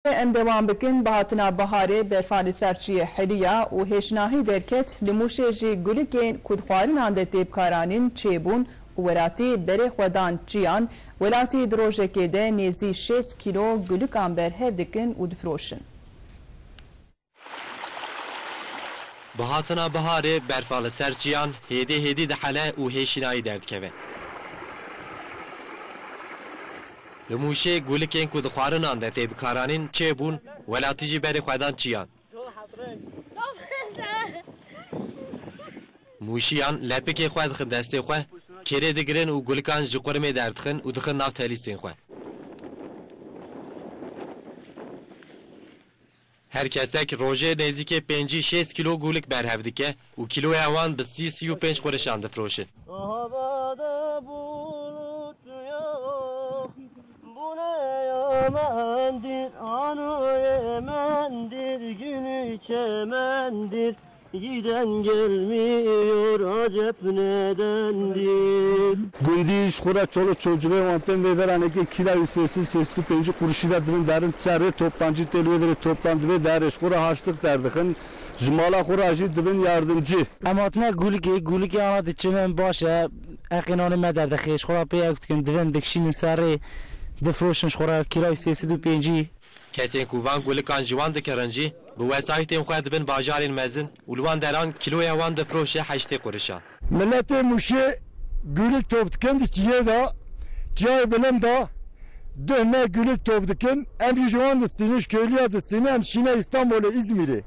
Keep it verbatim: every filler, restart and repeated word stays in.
Em dewam bikin, bi hatina biharê berfa li ser çiyê heliya û hêşnahî derket, li Mûşê jî gulikên ku di xwarinan de tê bikaranîn çêbûn û welatî berê xwe dan çiyan. Welatî di rojekê de nêzî şêst kîlo gulikan berhev dikin û difiroşin. Bi hatina biharê berfa li ser çiyan hêdî hêdî dihele û hêşînayî derdikeve. Li Mûşê gulikên ku di xwarinan de tê bikaranîn çêbûn, welatî jî berê xwe dan çiyan. Mûşiyan lepikê xwe dixin destê xwe, kêrê digirin û gulikan ji qurimê derdixin û dixin nav telîstên xwe. Her kesek rojê nêzîkê pêncî şêst kîlo gulik berhev dike û kîloya wan bi sî, sî û pênc qurişan difiroşin. Havada bulut yok, bu ne yamendir, ano yemendir, günü çemendir. Giden gelmiyor, acep nedendir? Gundî ji xwe re çoluk çocuğê wan tên vê veranekê kîla wî sês û sês û pêncî qurişî re dibin derin, çerê toptancî tê li wê derê toptan divê derê ji xwe re haştik derdixin, ji mala xwe re jî dibin yardimcî. Em hatine gulikê, gulikê ana diçinin baş e, eqê nanê me derdixê, ji xwe re pê ew dikin, divin dikişînin serê, difiroşin ji xwe re kîla wî sês û pêncî. Kesên ku van gulikan ji wan dikirin jî, bi wesayîtên xwe dibin bajarên mezin û li wan deran kîloya wan difiroşe heştê qurişan. Miletê Mûşê gulik top dikin di çiyê de, çiyayê bilind de, duh me gulik top dikin, em jî ji wan distînin, ji köylüya distînin, em şîne Îstanbulê, Îzmîrê.